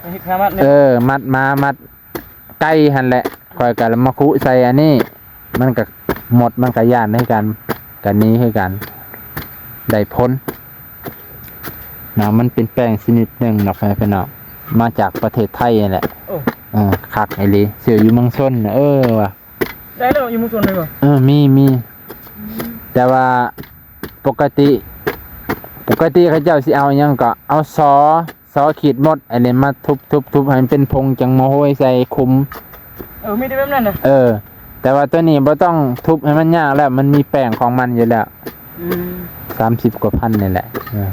ເຮັດຫ້າມັດນີ້ ເອີ ມັດມາ ມັດໄກ່ຫັ້ນແຫຼະ ຂ້ອຍກໍມາຄຸໃສ່ອັນນີ້ ມັນກໍ ມົດມັນກໍຢ້ານຄືກັນ ກໍໜີຄືກັນ ໄດ້ຜົນເນາະ. ມັນເປັນແປ້ງຊະນິດໜຶ່ງດອກ ພີ່ນ້ອງ ມາຈາກປະເທດໄທນີ້ແຫຼະ. ໂອ້ ເອີ ຄັກອີ່ຫຼີ ຊື້ຢູ່ເມືອງຊົນ ເອີ ວ່າ ໄດ້ແລ້ວ ຢູ່ເມືອງຊົນແມ່ນບໍ່? ເອີ ມີ ມີ ອືມ ແຕ່ວ່າປົກກະຕິ ປົກກະຕິເຂົາເຈົ້າຊິເອົາຫຍັງ ກໍເອົາສໍ ສໍຂີດມົດ ອັນນີ້ມາທຸບໆໆ ໃຫ້ມັນເປັນຜົງ ຈັ່ງມາໂຮຍໃສ່ຄຸມ. ເອີ ມີແຕ່ແບບນັ້ນນະ. ເອີ ແຕ່ວ່າໂຕນີ້ບໍ່ຕ້ອງທຸບໃຫ້ມັນຍາກແລ້ວ ມັນມີແປ້ງຂອງມັນຢູ່ແລ້ວ. ອືມ ສາມສິບກວ່າພັນນີ້ແຫຼະ. ເອີ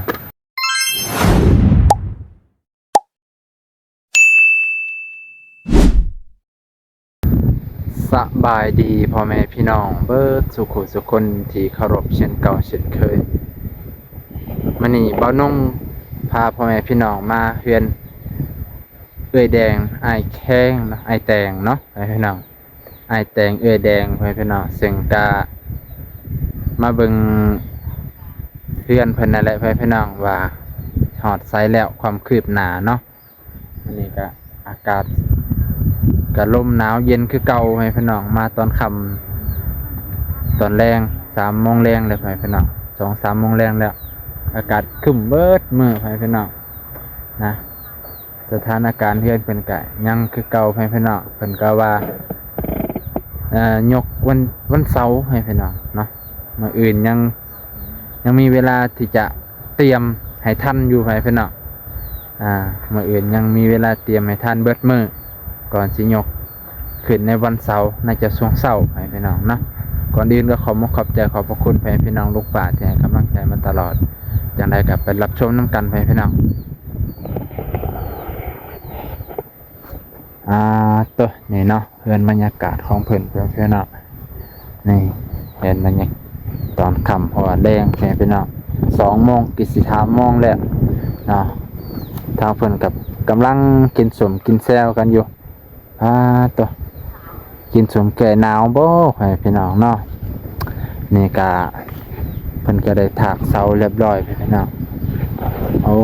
ສະບາຍດີພໍ່ແມ່ພີ່ນ້ອງເບິດສູ່ຜູ້ສູ່ຄົນທີ່ເຄົາລົບເຊັ່ນເກົ່າເຊັ່ນເຄີຍ. ມື້ນີ້ບ່າວນົງພາພໍ່ແມ່ພີ່ນ້ອງມາເຮືອນເອື້ອຍແດງ ອ້າຍແຂງເນາະ ອ້າຍແຕງເນາະ ພໍ່ແມ່ພີ່ນ້ອງ ອ້າຍແຕງເອື້ອຍແດງ ພໍ່ແມ່ພີ່ນ້ອງ ເຊິ່ງກະມາເບິ່ງເຮືອນເພິ່ນນັ້ນແຫຼະ ພໍ່ແມ່ພີ່ນ້ອງ ວ່າຮອດໃສແລ້ວ ຄວາມຄືບໜ້າເນາະ. ອັນນີ້ກະອາກາດກະລົມໜາວເຢັນຄືເກົ່າ ໃຫ້ພີ່ນ້ອງ ມາຕອນຄ່ຳຕອນແລງ ສາມໂມງແລງແລ້ວ ໃຫ້ພີ່ນ້ອງ ສອງສາມໂມງແລງແລ້ວ ອາກາດຄຶ້ມເບິດມື້ ໃຫ້ພີ່ນ້ອງນະ. ສະຖານະການເຮືອນເພິ່ນກະຍັງຄືເກົ່າ ໃຫ້ພີ່ນ້ອງ ເພິ່ນກະວ່າ ເອີ ຍົກວັນ ວັນເສົາ ໃຫ້ພີ່ນ້ອງເນາະ. ມື້ອື່ນຍັງ ຍັງມີເວລາທີ່ຈະຕຽມໃຫ້ທັນຢູ່ ໃຫ້ພີ່ນ້ອງ ອາ ມື້ອື່ນຍັງມີເວລາຕຽມໃຫ້ທັນເບິດມື້ ກ່ອນຊິຍົກຂຶ້ນໃນວັນເສົາ ໃນຈະຊ່ວງເຊົ້າ ໃຫ້ພີ່ນ້ອງເນາະ. ກ່ອນອື່ນກໍຂໍຂອບອົກຂອບໃຈ ຂອບພະຄຸນໃຫ້ພີ່ນ້ອງລຸງປ້າທີ່ໃຫ້ກຳລັງໃຈມາຕະຫຼອດ. ຈັ່ງໃດກໍໄປຮັບຊົມນຳກັນ ໃຫ້ພີ່ນ້ອງ. ອ່າ ໂຕນີ້ເນາະ ເຮືອນບັນຍາກາດຂອງເພິ່ນ ເພື່ອນເນາະ. ນີ້ເຮືອນບັນຍາ ຕອນຄ່ຳ ເພາະວ່າແລງ ເພື່ອນເນາະ ສອງໂມງ ເກືອບຊິສາມໂມງແລ້ວເນາະ. ທາງເພິ່ນກັບກຳລັງກິນສົ້ມກິນແຊວກັນຢູ່. ອ່າ ໂຕ ກິນສົ້ມແກ້ໜາວບໍ່ ໃຫ້ພີ່ນ້ອງເນາະ. ນີ້ກະເພິ່ນກະໄດ້ຖາກເສົາຮຽບຮ້ອຍ ໃຫ້ພີ່ນ້ອງ. ໂອ້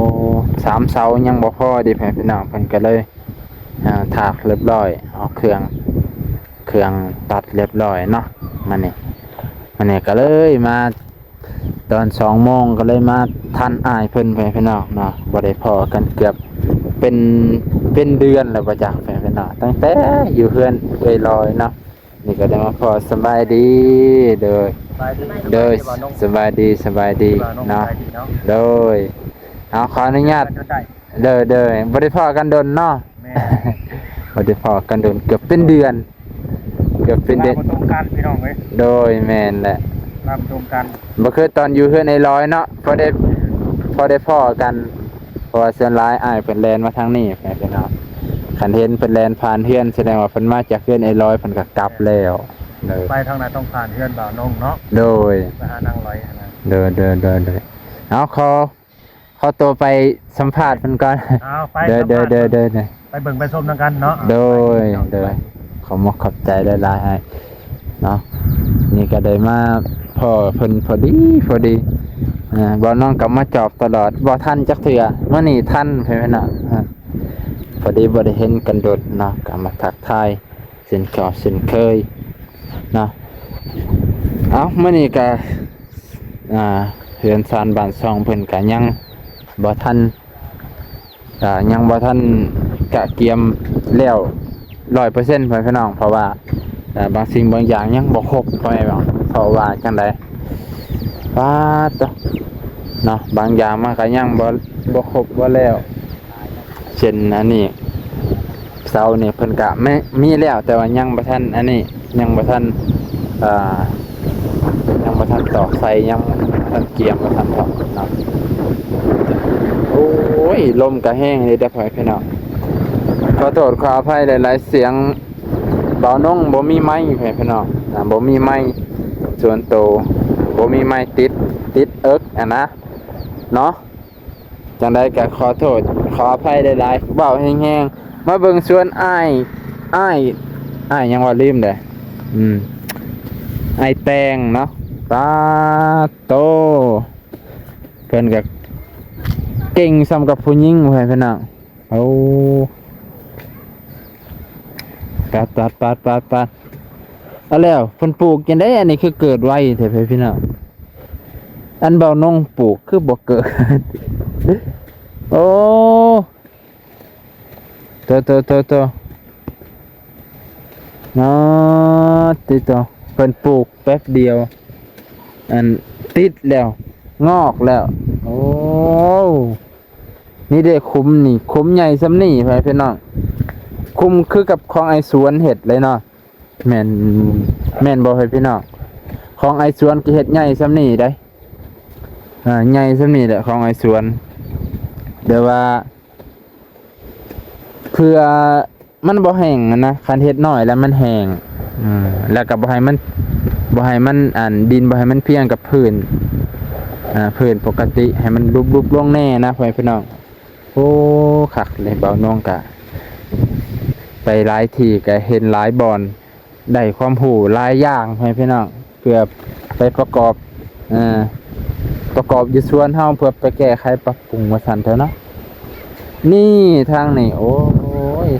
ສາມເສົາຍັງບໍ່ພໍເດ ໃຫ້ພີ່ນ້ອງ ເພິ່ນກະເລີຍ ອ່າ ຖາກຮຽບຮ້ອຍ ເອົາເຄື່ອງ ເຄື່ອງຕັດຮຽບຮ້ອຍເນາະ. ມື້ນີ້ ມື້ນີ້ກະເລີຍມາຕອນສອງໂມງ ກະເລີຍມາທັນອ້າຍເພິ່ນ ໃຫ້ພີ່ນ້ອງເນາະ. ບໍ່ໄດ້ພໍ້ກັນເກືອບເປັນ ເປັນເດືອນແລ້ວບໍ່ຈັກ ໃຫ້ພີ່ນ້ອງ ຕັ້ງແຕ່ຢູ່ເຮືອນເອື້ອຍລອຍເນາະ. ນີ້ກະໄດ້ມາພໍ້ ສະບາຍດີ ໂດຍ ສະບາຍດີ ໂດຍ ສະບາຍດີ ສະບາຍດີ ສະບາຍດີ ພີ່ນ້ອງ ເນາະ ສະບາຍດີເນາະ ໂດຍ. ເອົາ ຂໍອະນຸຍາດ ເດີ ເດີ ບໍ່ໄດ້ພໍ້ກັນດົນເນາະ. ແມ່ນ ບໍ່ໄດ້ພໍ້ກັນດົນ ເກືອບເປັນເດືອນ ເກືອບເປັນເດືອນ ເວລາບໍ່ຕົງກັນ ພີ່ນ້ອງເອີຍ. ໂດຍ ແມ່ນແຫຼະ ເວລາບໍ່ຕົງກັນ ບໍ່ຄືຕອນຢູ່ເຮືອນໄອ້ລອຍເນາະ ພໍໄດ້ ພໍໄດ້ພໍ້ກັນ ເພາະວ່າສ່ວນຫຼາຍອ້າຍເພິ່ນແລ່ນມາທາງນີ້ ພີ່ນ້ອງ. ຄັນເຫັນເພິ່ນແລ່ນຜ່ານເຮືອນ ສະແດງວ່າເພິ່ນມາຈາກເຮືອນໄອ້ລອຍ ເພິ່ນກໍກັບແລ້ວ. ໂດຍ ໄປທາງໃດຕ້ອງຜ່ານເຮືອນບ່າວນົງເນາະ. ໂດຍ ໄປຫານາງລອຍຫັ້ນນະ. ໂດຍ ໂດຍ ໂດຍ ໂດຍ. ເອົາ ຂໍ ຂໍຕົວໄປສຳພາດເພິ່ນກ່ອນ. ເອົາ ໄປ ໂດຍ ສຳພາດ ໂດຍ ໂດຍ ໂດຍ ໂດຍ ໄປເບິ່ງໄປຊົມນຳກັນເນາະ. ໂດຍ ເອົາ ໂດຍ ໄປ ຂອບອົກຂອບໃຈຫຼາຍໆ ອ້າຍເນາະ. ນີ້ກໍໄດ້ມາພໍ້ເພິ່ນພໍດີ ພໍດີ. ອ່າ ບ່າວນ້ອງກໍມາຈອບຕະຫຼອດ ບໍ່ທັນຈັກເທື່ອ ມື້ນີ້ທັນ ເພື່ອນເນາະ. ອ່າ ພໍດີບໍ່ໄດ້ເຫັນກັນດົນເນາະ ກໍມາທັກທາຍເຊັ່ນເກົ່າເຊັ່ນເຄີຍເນາະ. ເອົາ ມື້ນີ້ກໍ ອ່າ ເຮືອນຊານບ້ານຊ່ອງເພິ່ນກະຍັງບໍ່ທັນ ກະຍັງບໍ່ທັນກະກຽມແລ້ວຮ້ອຍເປີເຊັນ ພໍ່ແມ່ພີ່ນ້ອງ ເພາະວ່າ ເອີ ບາງສິ່ງບາງຢ່າງຍັງບໍ່ຄົບ ພໍ່ແມ່ພີ່ນ້ອງ. ເພາະວ່າຈັ່ງໃດ ປາດໂທ້ ເນາະ ບາງຢ່າງມັນກະຍັງບໍ່ ບໍ່ຄົບບໍ່ແລ້ວ. ເຊັ່ນອັນນີ້ ເສົານີ້ເພິ່ນກະມີ ມີແລ້ວ ແຕ່ວ່າຍັງບໍ່ທັນອັນນີ້ ຍັງບໍ່ທັນ ເອີ ຍັງບໍ່ທັນຕອກໃສ່ ຍັງບໍ່ທັນກຽມວ່າຊັ້ນເຖາະເນາະ. ໂອ້ຍ ລົມກະແຮງເລີຍເດີ້ ພໍ່ແມ່ພີ່ນ້ອງ. ຂໍໂທດຂໍອະໄພຫຼາຍໆ ສຽງບ່າວນົງບໍ່ມີໄມ ພໍ່ແມ່ພີ່ນ້ອງ ນະ ບໍ່ມີໄມສ່ວນໂຕ ບໍ່ມີໄມຕິດ ຕິດເອິກຫັ້ນນະ ເນາະ. ຈັ່ງໃດກໍຂໍໂທດຂໍອະໄພຫຼາຍໆ ເວົ້າແຮງໆ. ມາເບິ່ງສວນອ້າຍ ອ້າຍ ອ້າຍຫຍັງວະ ລືມເດ້. ອືມ ອ້າຍແຕງເນາະ ປາດໂຕ ເພິ່ນກໍເກັ່ງສ່ຳກັບຜູ້ຍິງ ພໍ່ແມ່ພີ່ນ້ອງ. ໂອ້ ປັດ ປັດ ປັດ ປັດ ປັດ ເອົາແລ້ວ ເພິ່ນປູກຈັ່ງໃດ ອັນນີ້ຄືເກີດໄວແທ້ພີ່ນ້ອງ. ອັນເບົານົງປູກຄືບໍ່ເກີດ. ໂອ້ ໂຕ ໂຕ ໂຕ ໂຕ ເນາະ ຕິໂຕ ເພິ່ນປູກແປັບດຽວ ອັນ ຕິດແລ້ວ ງອກແລ້ວ. ໂອ້ ນີ້ເດ້ ຂຸມນີ້ ຂຸມໃຫຍ່ສ່ຳນີ້ ພໍ່ແມ່ພີ່ນ້ອງ. ຂຸມຄືກັບຂອງອ້າຍສວນເຮັດເລີຍເນາະ. ແມ່ນ ແມ່ນບໍ່ ພໍ່ແມ່ພີ່ນ້ອງ? ຂອງອ້າຍສວນກໍເຮັດໃຫຍ່ສ່ຳນີ້ໄດ໋. ອ່າ ໃຫຍ່ສ່ຳນີ້ແຫຼະຂອງອ້າຍສວນ ແບບວ່າ ເພື່ອມັນບໍ່ແຫ້ງຫັ້ນນະ. ຄັນເຮັດນ້ອຍແລ້ວມັນແຫ້ງ ອືມ ແລ້ວກໍບໍ່ໃຫ້ມັນ ບໍ່ໃຫ້ມັນ ອັນ ດິນບໍ່ໃຫ້ມັນພຽງກັບພື້ນ ອ່າ ພື້ນປົກກະຕິ ໃຫ້ມັນຫຼຸບໆລົງແດ່ນະ ພໍ່ແມ່ພີ່ນ້ອງ. ໂອ້ ຄັກເລີຍ ເບົານົງກະໄປຫຼາຍທີ່ ກະເຫັນຫຼາຍບ່ອນ ໄດ້ຄວາມຮູ້ຫຼາຍຢ່າງໃຫ້ພີ່ນ້ອງ ເພື່ອໄປປະກອບ ເອີ ປະກອບຢູ່ສວນເຮົາ ເພື່ອໄປແກ້ໄຂປັບປຸງວ່າຊັ້ນເຖາະເນາະ. ນີ້ທາງນີ້ ໂອ້ຍ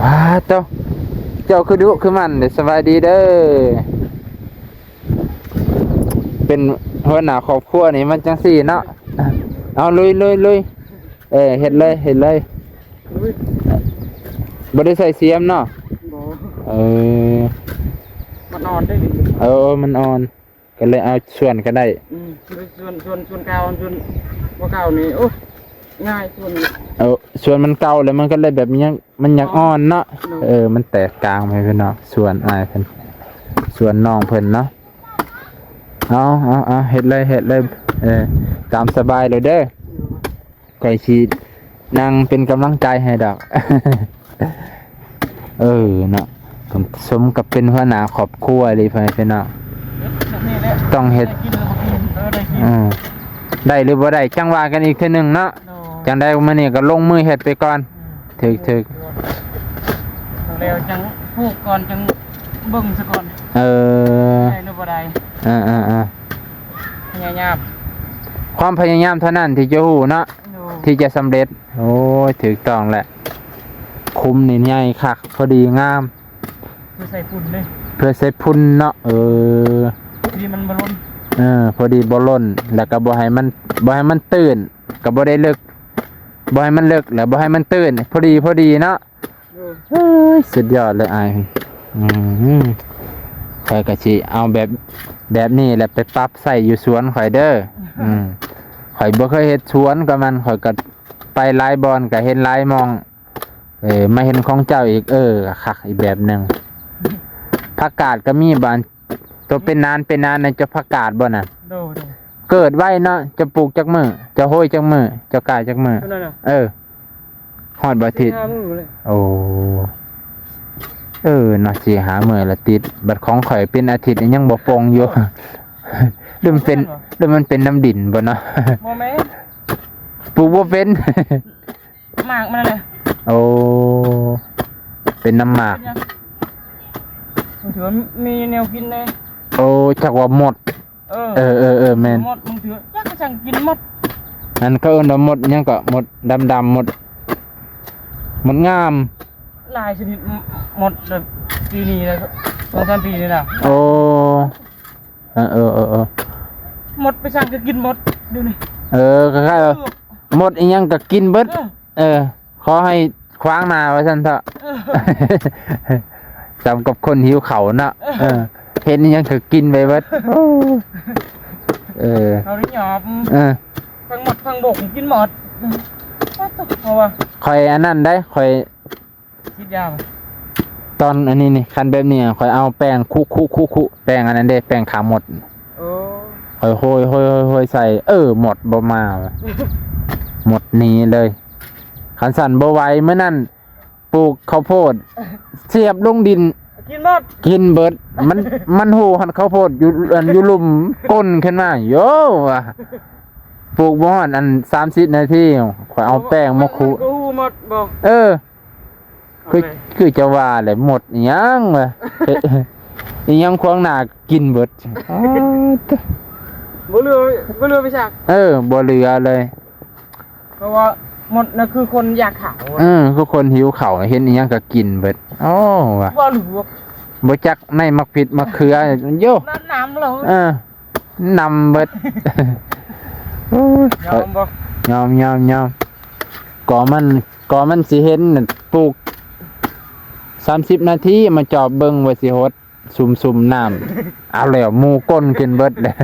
ວ້າ ເຈົ້າ ເຈົ້າຄືດຸຄືໝັ່ນເດ້. ສະບາຍດີເດີ ເປັນຫົວໜ້າຄອບຄົວນີ້ມັນຈັ່ງຊີ້ເນາະ. ເອົາ ລຸຍ ລຸຍ ລຸຍ ເອີ ເຮັດເລີຍ ເຮັດເລີຍ. ບໍ່ໄດ້ໃສ່ສຽມເນາະ? ບໍ່ ເອີ ມັນອ່ອນເດ້ນີ້. ເອີ ມັນອ່ອນ ກໍເລີຍເອົາສ່ວນກໍໄດ້. ອືມ ສ່ວນ ສ່ວນ ສ່ວນເກົ່າ ສ່ວນບໍ່ເກົ່ານີ້ ໂອ້ ງ່າຍ ສ່ວນ ເອີ ສ່ວນມັນເກົ່າແລ້ວ ມັນກໍເລີຍແບບ ມັນຍັງ ມັນຍັງອ່ອນເນາະ. ໂດຍ ເອີ ມັນແຕກກາງໄປເພິ່ນເນາະ ສ່ວນອ້າຍເພິ່ນ ສ່ວນນ້ອງເພິ່ນເນາະ. ເອົາ ເອົາ ເອົາ ເຮັດເລີຍ ເຮັດເລີຍ ເອີ ຕາມສະບາຍເລີຍເດີ. ໂດຍ ຂ້ອຍຊິນັ່ງເປັນກຳລັງໃຈໃຫ້ດອກ. ເອີເນາະ ສົມກັບເປັນຫົວໜ້າຄອບຄົວເລີຍ ພໍ່ແມ່ພີ່ນ້ອງ. ຕ້ອງເຮັດ ໄດ້ກິນ ເອີ ໄດ້ກິນ ເອີ ໄດ້ກິນ ເອີ ໄດ້ກິນ ເອີ ໄດ້ຫຼືບໍ່ໄດ້ ຈັ່ງວ່າກັນອີກເທື່ອໜຶ່ງເນາະ. ໂດຍ ຈັ່ງໃດມື້ນີ້ກໍລົງມືເຮັດໄປກ່ອນ. ອືມ ຖືກ ຖືກ ແລ້ວຈັ່ງປູກກ່ອນ ຈັ່ງເບິ່ງຊະກ່ອນ. ເອີ ໄດ້ຫຼືບໍ່ໄດ້ ເອີໆໆ ພະຍາຍາມ ຄວາມພະຍາຍາມເທົ່ານັ້ນທີ່ຈະຮູ້ເນາະ. ໂດຍ ທີ່ຈະສຳເລັດ. ໂອ້ຍ ຖືກຕ້ອງແຫຼະ ຂຸມນີ້ໃຫຍ່ຄັກ ພໍດີງາມ ເພື່ອໃສ່ຝຸ່ນເດ້ ເພື່ອໃສ່ຝຸ່ນເນາະ. ເອີ ພໍດີມັນບໍ່ຫຼົ່ນ ເອີ ພໍດີບໍ່ຫຼົ່ນ ແລ້ວກໍບໍ່ໃຫ້ມັນ ບໍ່ໃຫ້ມັນຕື້ນ ກໍບໍ່ໄດ້ເລິກ ບໍ່ໃຫ້ມັນເລິກ ແລ້ວບໍ່ໃຫ້ມັນຕື້ນ ພໍດີ ພໍດີເນາະ. ໂດຍ ເອີຍ ສຸດຍອດເລີຍອ້າຍ. ອືມ ຂ້ອຍກໍຊິເອົາແບບ ແບບນີ້ແຫຼະໄປປັບໃຊ້ຢູ່ສວນຂ້ອຍເດີ. ອືມ ຂ້ອຍບໍ່ເຄີຍເຮັດສວນກັບມັນ ຂ້ອຍກໍໄປຫຼາຍບ່ອນ ກໍເຫັນຫຼາຍໝ່ອງ. ເອີ ມາເຫັນຂອງເຈົ້າອີກ ເອີ ຄັກອີກແບບໜຶ່ງ. ຜັກກາດກໍມີ ບາດ ໂຕເປັນນານເປັນນານນະ ເຈົ້າຜັກກາດບໍ່ນະ? ໂດຍ ໂດຍ ເກີດໄວເນາະ. ເຈົ້າປູກຈັກມື້? ເຈົ້າໂຮຍຈັກມື້? ເຈົ້າກ້າຈັກມື້? ເອີ ຮອດບໍ່ອາທິດ? ສີ່ຫ້າມື້ແຫຼະ. ໂອ້ ເອີເນາະ ສີ່ຫ້າມື້ລະຕິດ. ບັດຂອງຂ້ອຍເປັນອາທິດຍັງບໍ່ປົ່ງຢູ່. ຫຼືມັນເປັນ ຫຼືມັນເປັນນຳດິນບໍ່ເນາະ? ບໍ່ແມ່ນ ປູກບໍ່ເປັນ. ໝາກມັນນັ້ນແຫຼະ. ໂອ້ ເປັນນຳໝາກ. ມັນຖືວ່າມີແນວກິນແດ່. ໂອ້ ຈັກວ່າມົດ. ເອີ ເອີ ເອີ ເອີ ແມ່ນ. ມົດ ມັນຖືວ່າຈັກຈັ່ງກິນມົດ. ອັນເຂົາເອີ້ນວ່າມົດຫຍັງເກາະ? ມົດດຳໆ ມົດ ມົດງາມ. ຫຼາຍຊະນິດ ມົດແບບປີນີ້ນະ ສອງສາມປີນີ້ນະ. ໂອ້ ເອີ ເອີ ເອີ ເອີ ມົດໄປສັ່ງກໍກິນໝົດດຽວນີ້. ເອີ ຄ້າຍໆວ່າ ໝົດອີ່ຫຍັງກໍກິນເບິດ. ເອີ ເອີ ຂໍໃຫ້ຂວາງໜ້າວ່າຊັ້ນເຖາະ. ເອີ ສ່ຳກັບຄົນຫິວເຂົ້າເນາະ. ເອີ ເອີ ເຫັນອີ່ຫຍັງກໍກິນໄປເບິດ. ໂອ້ ເອີ ເຂົາໄດ້ຫຍອບ. ເອີ ທັງໝົດທັງບົກກິນໝົດ. ປາດໂທ້ ເພາະວ່າ ຂ້ອຍອັນນັ້ນໄດ໋ ຂ້ອຍ ສີດຢາບໍ່? ຕອນອັນນີ້ນີ້ ຄັນແບບນີ້ຂ້ອຍເອົາແປ້ງຄຸໆໆໆ ແປ້ງອັນນັ້ນເດ້ ແປ້ງຂ້າມົດ. ໂອ້ ຂ້ອຍໂຮຍໆໆໃສ່ ເອີ ມົດບໍ່ມາ ມົດໜີເລີຍ. ຄັນຊັ້ນບໍ່ໄຫວ ມື້ນັ້ນປູກເຂົ້າໂພດ ສຽບລົງດິນ ກິນໝົດ ກິນເບິດ. ມັນ ມັນຮູ້ຫັ້ນເຂົ້າໂພດຢູ່ ອັນ ຢູ່ລຸ່ມກົ້ນຂຶ້ນມາ ໂຢວ່າ ປູກບໍ່ຮອດອັນສາມສິບນາທີ ຂ້ອຍເອົາແປ້ງມາຄຸ. ມັນກໍຮູ້ໝົດບໍ່? ເອີ ຄື ຄືເຈົ້າວ່າແຫຼະ ມົດອີ່ຫຍັງວະ ອີ່ຫຍັງຂວາງໜ້າກິນເບິດ. ອໍ ບໍ່ເຫຼືອ ບໍ່ເຫຼືອໄປຊັກ. ເອີ ບໍ່ເຫຼືອເລີຍ ເພາະວ່າ ໝົດນະຄືຄົນຢາກເຂົ້າ ເອີ ຄືຄົນຫິວເຂົ້າ ເຫັນອີ່ຫຍັງກໍກິນເບິດ. ໂອ້ ວ່າ ບໍ່ຮູ້ ບໍ່ຈັກໃນໝາກພິດໝາກເຂືອໂຍ ນັ້ນນ້ຳເລີຍ ເອີ ນຳເບິດ. ໂອ້ຍ ຍອມບໍ່? ຍອມ ຍອມ ຍອມ. ກໍມັນ ກໍມັນຊິເຫັນປູກສາມສິບນາທີ ມາຈອບເບິ່ງວ່າຊິຫົດ ຊຸ່ມໆນ້ຳ ເອົາແລ້ວ ໝູ່ກົ້ນຂຶ້ນເບິດເລີຍ.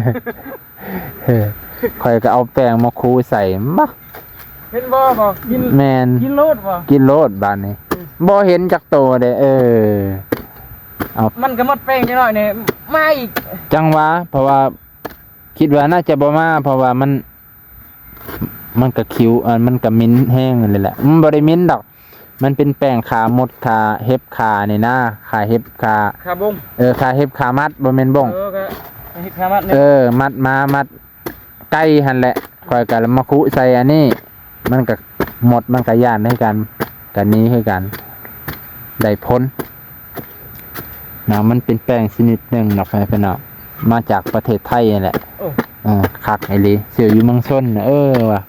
ເອີ ຂ້ອຍກໍເອົາແປ້ງມາຂູໃສ່ ມາ ເຫັນບໍ່ ບໍ່ກິນ ແມ່ນ ກິນໂລດບໍ່ ກິນໂລດບາດນີ້ ອືມ ບໍ່ເຫັນຈັກໂຕເດ້. ເອີ ເອົາ ມັນກໍໝົດແປ້ງຈັກໜ້ອຍນີ້ ມາອີກ ຈັ່ງຫວະ ເພາະວ່າຄິດວ່າໜ້າຈະບໍ່ມາ ເພາະວ່າມັນ ມັນກະຂິວ ເອີ ມັນກະເໝັນແຮງນັ້ນແຫຼະ. ມັນບໍ່ໄດ້ເໝັນດອກ ມັນເປັນແປ້ງຂ້າມົດ ຂ້າເຫັບ ຂ້ານີ້ນາ ຂ້າເຫັບ ຂ້າ ຂ້າບົງ ເອີ ຂ້າເຫັບ ຂ້າມັດ ບໍ່ແມ່ນບົງ ເອີ ຂ້າເຫັບ ຂ້າມັດນີ້ ເອີ ມັດມາ ມັດໄກ່ຫັ້ນແຫຼະ. ຂ້ອຍກະມາຄຸໃສ່ອັນນີ້ ມັນກະມົດ ມັນກະຢ້ານຄືກັນ ກະໜີຄືກັນ ໄດ້ຜົນ. ນະ ມັນເປັນແປ້ງຊະນິດໜຶ່ງເນາະ ພໍ່ແມ່ພີ່ນ້ອງ ມາຈາກປະເທດໄທນີ້ແຫຼະ. ໂອ້ ເອີ ຄັກອີ່ຫຼີ ຊື້ຢູ່ເມືອງຊົນ. ເອີ ວ່າ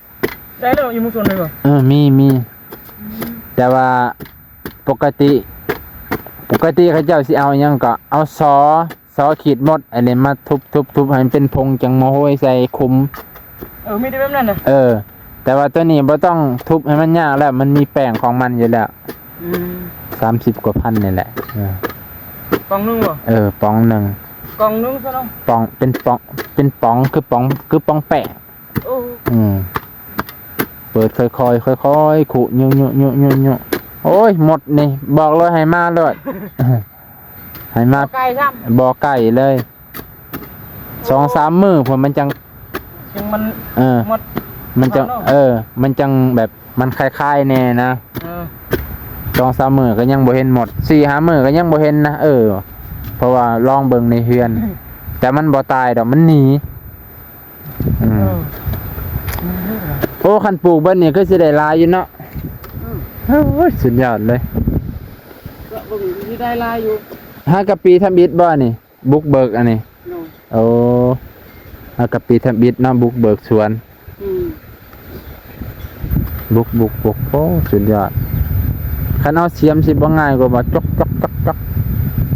ໄດ້ແລ້ວ ຢູ່ເມືອງຊົນເລີຍບໍ່? ເອີ ມີ ມີ ອືມ ແຕ່ວ່າປົກກະຕິ ປົກກະຕິເຂົາເຈົ້າຊິເອົາຫຍັງ ກໍເອົາສໍ ສໍຂີດມົດອັນນີ້ມາທຸບໆໆ ໃຫ້ມັນເປັນຜົງ ຈັ່ງມາໂຮຍໃສ່ຂຸມ. ເອີ ມີແຕ່ແບບນັ້ນນະ ເອີ ແຕ່ວ່າໂຕນີ້ບໍ່ຕ້ອງທຸບໃຫ້ມັນຍາກແລ້ວ ມັນມີແປ້ງຂອງມັນຢູ່ແລ້ວ. ອືມ ສາມສິບກວ່າພັນນີ້ແຫຼະ. ເອີ ປ່ອງໜຶ່ງບໍ່? ເອີ ປ່ອງໜຶ່ງ ກ່ອງໜຶ່ງຊະເນາະ ປ່ອງ ເປັນປ່ອງ ເປັນປ່ອງ ຄືປ່ອງ ຄືປ່ອງແປ້ງ. ໂອ້ ອືມ ເປີດຄ່ອຍໆ ຄ່ອຍໆ ຂຸ ຍຸໆໆໆ ໂອ້ຍ ມົດນີ້ ບອກເລີຍໃຫ້ມາໂລດ ໃຫ້ມາ ບໍ່ໄກຊ້ຳ ບໍ່ໄກເລີຍ ສອງສາມມື້ພຸ້ນມັນຈັ່ງ ຈັ່ງມັນ ເອີ ໝົດ ມັນຈັ່ງ ເອີ ມັນຈັ່ງແບບ ມັນຄາຍໆແດ່ນະ. ເອີ ສອງສາມມື້ກໍຍັງບໍ່ເຫັນໝົດ ສີ່ຫ້າມື້ກໍຍັງບໍ່ເຫັນນະ. ເອີ ເພາະວ່າລອງເບິ່ງໃນເຮືອນ ແຕ່ມັນບໍ່ຕາຍດອກ ມັນໜີ. ອືມ ເອີ ໂອ້ ຄັນປູກເບິດນີ້ຄືຊິໄດ້ຫຼາຍຢູ່ເນາະ. ອືມ ໂອ້ຍ ສຸດຍອດເລີຍ ກໍເບິ່ງຊິໄດ້ຫຼາຍຢູ່. ຫາກະປີທຳອິດບໍ່ນີ້ ບຸກເບີກອັນນີ້? ໂດຍ ໂອ້ ຫາກະປີທຳອິດເນາະ ບຸກເບີກສວນ. ອືມ ບຸກ ບຸກ ບຸກ ໂອ້ ສຸດຍອດ. ຄັນເອົາສຽມຊິບໍ່ງ່າຍກວ່າບໍ່? ຈົກ ຈົກ ຈົກ ຈົກ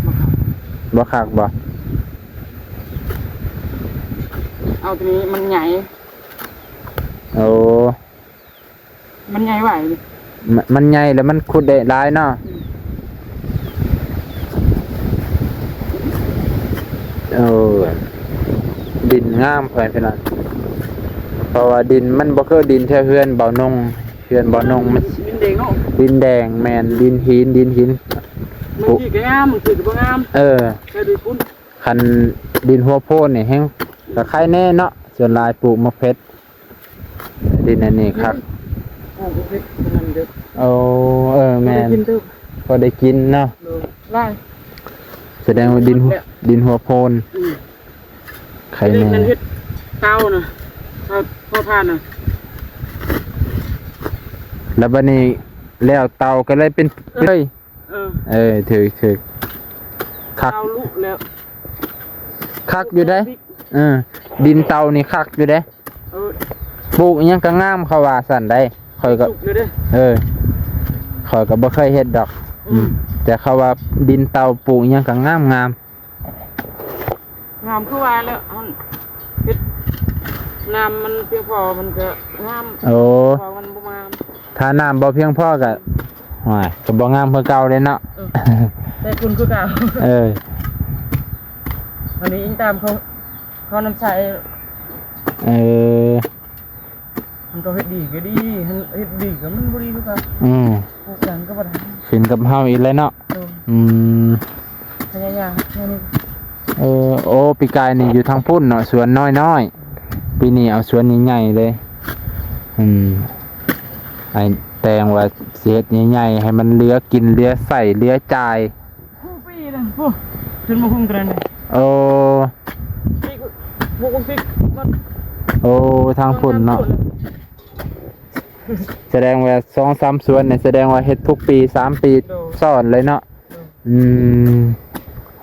ບໍ່ຄັກ ບໍ່ຄັກບໍ່? ເອົາໂຕນີ້ມັນໃຫຍ່. ໂອ້ ມັນໃຫຍ່ໄວ ມັນ ມັນໃຫຍ່ແລ້ວມັນຂຸດໄດ້ຫຼາຍເນາະ. ອືມ ເອີ ດິນງາມ ພໍ່ແມ່ພີ່ນ້ອງ ເພາະວ່າດິນມັນບໍ່ຄືດິນແຖວເຮືອນບ່າວນົງ. ເຮືອນບ່າວນົງມັນດິນແດງເນາະ ດິນແດງ ແມ່ນ ດິນຫີນ ດິນຫີນ ບາງທີກໍງາມ ບາງທີກໍບໍ່ງາມ. ເອີ ແຕ່ດິນປຸ້ນ ຄັນດິນຫົວໂພນນີ້ແຮງກະໄຄແນ່ເນາະ ສ່ວນຫຼາຍປູກໝາກເຜັດ. ດິນອັນນີ້ຄັກ ອືມ ໂອ້ ເອີ ແມ່ນ ພໍໄດ້ກິນເນາະ. ໂດຍ ຫຼາຍ ສະແດງວ່າດິນ ດິນຫົວໂພນ ອືມ ໄຄແນ່. ເຮັດເຕົານະ ເຕົາ ເຕົາຖ່ານນະ ແລ້ວບັດນີ້ແລ້ວເຕົາກໍເລີຍເປັນ ເອີ ເລີຍ. ເອີ ເອີ ຖືກ ຖືກ ຄັກ ເຕົາລຸແລ້ວ ຄັກຢູ່ເດ້. ເອີ ດິນເຕົານີ້ຄັກຢູ່ເດ້. ເອີ ປູກອີ່ຫຍັງກໍງາມ ເຂົາວ່າຊັ້ນໃດ. ຂ້ອຍກໍ ສຸກຢູ່ເດ້. ເອີ ຂ້ອຍກໍບໍ່ເຄີຍເຮັດດອກ. ອືມ ອືມ ແຕ່ເຂົາວ່າດິນເຕົາປູກອີ່ຫຍັງກໍງາມໆ. ງາມຄືວ່າແລ້ວ ເຮັດນ້ຳມັນພຽງພໍມັນກໍງາມ. ໂອ້ ເພາະມັນບໍ່ງາມ ຖ້ານ້ຳບໍ່ພຽງພໍກໍ ໂອ້ຍ ກໍບໍ່ງາມຄືເກົ່າເດ້ເນາະ. ເອີ ໃສ່ຝຸ່ນຄືເກົ່າ. ເອີ ອັນນີ້ອີງຕາມເຂົາ ເຂົານຳໃຊ້. ເອີ ມັນກໍເຮັດດີກໍດີ ເຮັດດີກໍມັນບໍ່ດີຄືກັນ. ອືມ ປູກຫຍັງກໍບໍ່ໄດ້ ຂຶ້ນກັບເຮົາອີກແຫຼະເນາະ. ໂດຍ ອືມ ພະຍາຍາມແນວນີ້. ເອີ ໂອ້ ປີກາຍນີ້ຢູ່ທາງພຸ້ນເນາະ ສວນນ້ອຍໆ ປີນີ້ເອົາສວນໃຫຍ່ໆເລີຍ. ອືມ ອ້າຍແຕ່ງວ່າຊິເຮັດໃຫຍ່ໆ ໃຫ້ມັນເຫຼືອກິນເຫຼືອໃຊ້ເຫຼືອຈ່າຍ. ຜູ້ປີນັ້ນ ຜູ້ ຂຶ້ນມາຮຸ່ງຕົວນັ້ນ. ໂອ້ ປີກ ບຸກປີກ ໂອ້ ທາງພຸ້ນເນາະ. ສະແດງວ່າສອງສາມສວນນີ້ ສະແດງວ່າເຮັດທຸກປີ ສາມປີ ໂດຍ ຊ້ອນເລີຍເນາະ. ໂດຍ ອືມ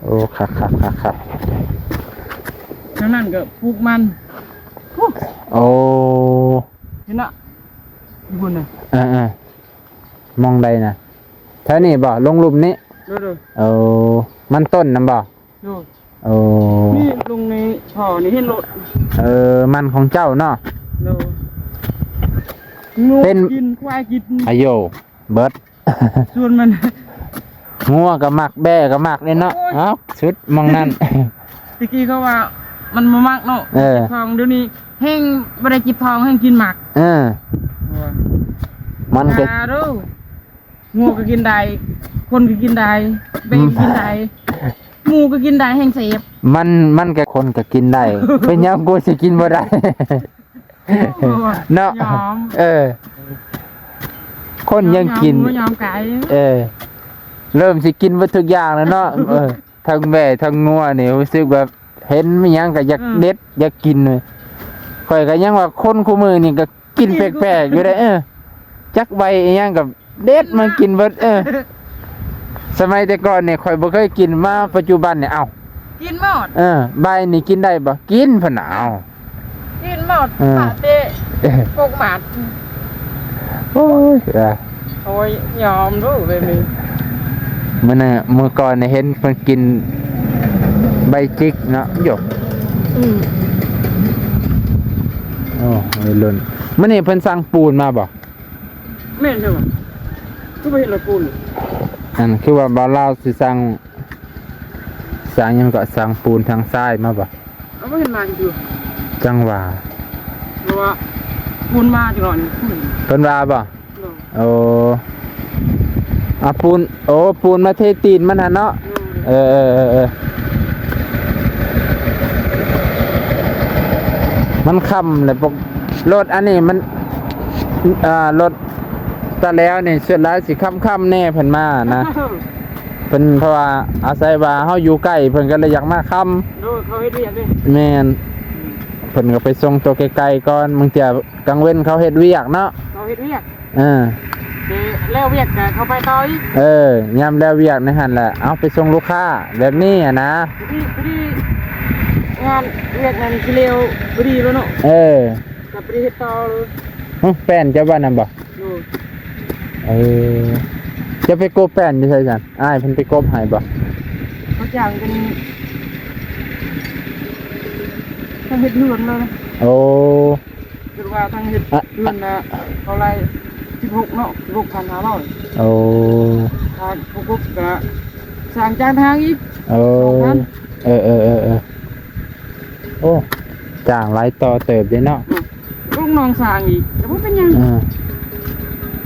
ໂອ້ ຄັກໆໆໆ. ທາງນັ້ນກໍປູກມັນ. ໂອ້ ເຫັນເນາະ. ຢູ່ພຸ້ນນະ. ເອີໆ ໝ່ອງໃດນະ? ແຖວນີ້ບໍ່? ລົງລຸ່ມນີ້? ໂດຍໆ. ໂອ້ ມັນຕົ້ນນຳບໍ່? ໂດຍ. ໂອ້ ນີ້ລົງໃນທໍ່ນີ້ເຫັນໂລດ. ເອີ ມັນຂອງເຈົ້າເນາະ? ໂດຍ. ງົວ ເປັນ ກິນ ຄວາຍກິນ ອາໂຍ ເບິດ ສ່ວນມັນ ງົວກໍມັກ ແບ້ກໍມັກເດ້ເນາະ. ໂອ້ຍ ເອົ້າ ສຸດໝ່ອງນັ້ນ. ແຕ່ກີ້ເຂົາວ່າມັນບໍ່ມັກເນາະ. ເອີ ເຈັບທ້ອງ ດຽວນີ້ແຮ່ງບໍ່ໄດ້ເຈັບທ້ອງ ແຮ່ງກິນໝາກ. ເອີ ມັນກໍ ຢ່າເດີ້ ງົວກໍກິນໄດ້ ຄົນກໍກິນໄດ້ ແບ້ກໍກິນໄດ້ ໝູກໍກິນໄດ້ ແຮ່ງເສບ. ມັນ ມັນກໍ ຄົນກໍກິນໄດ້ ເປັນຫຍັງກູຊິກິນບໍ່ໄດ້? ໂອ້ຍ ເນາະ ຍອມ ເອີ ຄົນຍັງກິນ ຍອມ ຍອມ ຍອມໄກ່ ເອີ ເລີ່ມຊິກິນເບິດທຸກຢ່າງແລ້ວເນາະ. ເອີ ທັງແບ້ທັງງົວນີ້ ຮູ້ສຶກວ່າເຫັນມີຫຍັງກໍຢາກ ອືມ ເດັດ ຢາກກິນເລີຍ. ຂ້ອຍກໍຍັງວ່າຄົນຄູ່ມື້ນີ້ກໍກິນແປກໆຢູ່ເດ້. ເອີ ຈັກໃບອີຫຍັງກໍ ເດັດມາກິນເບິດ. ເອີ ສະໄໝແຕ່ກ່ອນນີ້ຂ້ອຍບໍ່ເຄີຍກິນ ມາປັດຈຸບັນນີ້ ເອົ້າ ກິນໝົດ. ເອີ ໃບນີ້ກິນໄດ້ບໍ່? ກິນພຸ້ນນະ. ເອົ້າ ກິນໝົດ. ເອີ ປາເຕະ ເອີ ກົກໝາດ. ໂອ້ຍ ເອີ ໂອ້ຍ ຍອມດູແບບນີ້. ມື້ນັ້ນ ມື້ກ່ອນນີ້ເຫັນເພິ່ນກິນໃບຈິກເນາະ. ໂຢ ອືມ ໂອ້ ໄວລຸ້ນ. ມື້ນີ້ເພິ່ນສັ່ງປູນມາບໍ່? ແມ່ນແທ້ຫວາ? ຄືບໍ່ເຫັນລະປູນ. ອັນຄືວ່າບ່າວລາວຊິສັ່ງ ສັ່ງຫຍັງກໍ ສັ່ງປູນທາງຊາຍມາບໍ່? ເອົາ ບໍ່ເຫັນມາຈັກເທື່ອ. ຈັ່ງວ່າ ເພາະວ່າປູນມາຈັກໜ້ອຍນີ້ ເພິ່ນວ່າບໍ່? ໂດຍ. ໂອ້ ອາ ປູນ ໂອ້ ປູນມາເທຕີນມັນຫັ້ນເນາະ. ໂດຍ. ເອີ ເອີ ເອີ ເອີ ມັນຄ່ຳແລ້ວ ປົກ ລົດອັນນີ້ມັນ ອ່າ ລົດຕາແຫຼວນີ້ສ່ວນຫຼາຍຊິຄ່ຳໆແດ່ເພິ່ນມານະ. ເພິ່ນ ເພາະວ່າອາໄສວ່າເຮົາຢູ່ໃກ້ ເພິ່ນກໍເລີຍຢາກມາຄ່ຳ. ໂດຍ ເຂົາເຮັດວຽກເດ້. ແມ່ນ. ເພິ່ນກໍໄປສົ່ງໂຕໄກໆກ່ອນ ບາງເທື່ອກາງເວັນເຂົາເຮັດວຽກເນາະ. ເຂົາເຮັດວຽກ. ເອີ ແລ້ວວຽກກໍເຂົ້າໄປຕໍ່ອີກ. ເອີ ຍາມແລ້ວວຽກໃນຫັ້ນແຫຼະ ເອົາໄປສົ່ງລູກຄ້າແບບນີ້ຫັ້ນນະ. ພໍດີ ພໍດີງານວຽກນັ້ນຊິແລ້ວພໍດີແລ້ວເນາະ. ເອີ ກໍບໍ່ໄດ້ເຮັດຕໍ່ເລີຍ. ຫຶ ແປ້ນເຈົ້າວ່ານຳບໍ່? ໂດຍ. ເອີ ເຈົ້າໄປກົບແປ້ນຢູ່ໃສຊັ້ນ? ອ້າຍເພິ່ນໄປກົບໃຫ້ບໍ່? ເຂົາຈ້າງເປັນ ທາງເຮັດເຮືອນເລີຍ. ໂອ້ ຄືວ່າທາງເຮັດ ອະ ເຮືອນນະ ເຂົາໄລ່ສິບຫົກເນາະ ສິບຫົກພັນຫ້າຮ້ອຍ. ໂອ້ ຖ້າບໍ່ຄົບກະສ້າງຈານທາງອີກ. ໂອ້ ສອງພັນ. ເອີໆໆໆ ໂອ້ ຈ້າງຫຼາຍຕໍ່ເຕີບເດ້ເນາະ. ອືມ ລູກນ້ອງສ້າງອີກ ແຕ່ບໍ່ເປັນຫຍັງ. ເອີ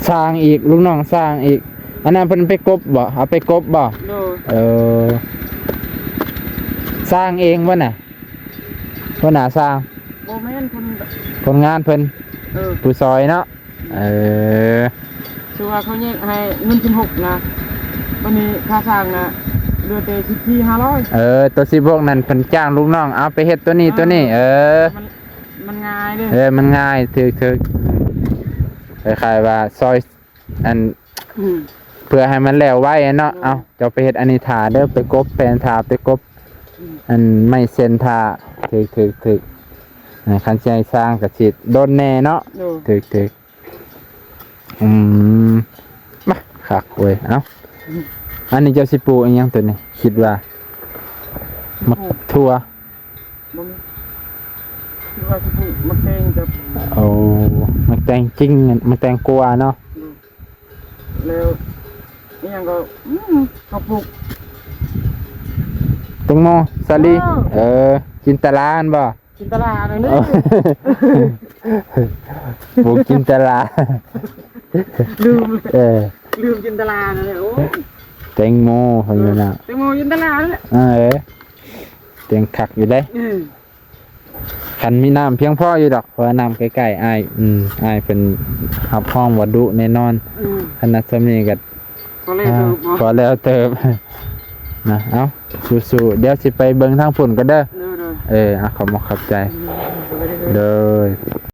ສ້າງອີກ ລູກນ້ອງສ້າງອີກ. ອັນນັ້ນເພິ່ນໄປກົບບໍ່? ເອົາໄປກົບບໍ່? ໂດຍ. ເອີ ສ້າງເອງບໍ່ນະ? ຫົວໜ້າຊ່າງ? ບໍ່ແມ່ນ ຄົນ ຄົນງານເພິ່ນ. ເອີ ຜູ້ຊ່ອຍເນາະ. ເອີ ຄືວ່າເຂົາແຍກໃຫ້ເງິນສິບຫົກນະ ບັດນີ້ຄ່າຊ່າງນະ ເຫຼືອແຕ່ສິບສີ່ຫ້າຮ້ອຍ. ເອີ ໂຕສິບຫົກນັ້ນເພິ່ນຈ້າງລູກນ້ອງເອົາໄປເຮັດໂຕນີ້ ເອີ ໂຕນີ້. ເອີ ມັນ ມັນງ່າຍເດ້. ເອີ ມັນງ່າຍ ຖືກໆ ຄ້າຍໆວ່າຊ່ອຍ ອັນ ອືມ ເພື່ອໃຫ້ມັນແລ້ວໄວເນາະ. ໂດຍ. ເອົາ ເຈົ້າໄປເຮັດອັນນີ້ຖ້າເດີ ໄປກົບແປ້ນຖ້າ ໄປກົບ ອືມ ອັນໄມ້ເຊັນຖ້າ. ຖືກໆໆ ອ່າ ຄັນຊິໃຫ້ຊ່າງກໍຊິດົນແດ່ເນາະ. ໂດຍ. ຖືກໆ ອືມ ມາ ຄັກເວີຍ. ເອົ້າ ອືມ ອັນນີ້ເຈົ້າຊິປູກອີ່ຫຍັງໂຕນີ້? ຄິດວ່າ ໝາກຖົ່ວ. ບໍ່ມີ ຄິດວ່າຊິປູກໝາກແຕງກັບ ໂອ້ ໝາກແຕງຈິງ ໝາກແຕງກວາເນາະ. ໂດຍ. ແລ້ວອີ່ຫຍັງກໍ ອືມ ເຂົາປູກ ແຕງໂມ ສາລີ. ເອີ ເອີ ຈິນຕະລາຫັ້ນບໍ່? ຈິນຕະລານັ້ນເດ້. ເອີ ປູກຈິນຕະລາ ລືມ. ເອີ ລືມຈິນຕະລານັ້ນແຫຼະ. ໂອ້ຍ ແຕງໂມເພິ່ນນັ້ນນະ ເອີ ແຕງໂມຈິນຕະລານັ້ນແຫຼະ. ເອີ ແຕງຄັກຢູ່ເດ້. ອືມ ຄັນມີນ້ຳພຽງພໍຢູ່ດອກ ເພາະວ່ານ້ຳໃກ້ໆ ອ້າຍ ອືມ ອ້າຍເພິ່ນຮັບຮອງວ່າດຸແນ່ນອນ. ອືມ ຂະໜາດຊ່ຳນີ້ກໍ ພໍແລ້ວເຕີບ ອ່າ ເນາະ ພໍແລ້ວເຕີບນະ. ເອົ້າ ສູ້ໆ ດຽວຊິໄປເບິ່ງທາງພຸ້ນກ່ອນເດີ. ໂດຍໆ ເອີ ເອົາ ຂອບມຸກຂອບໃຈ. ໂດຍ ໂດຍ.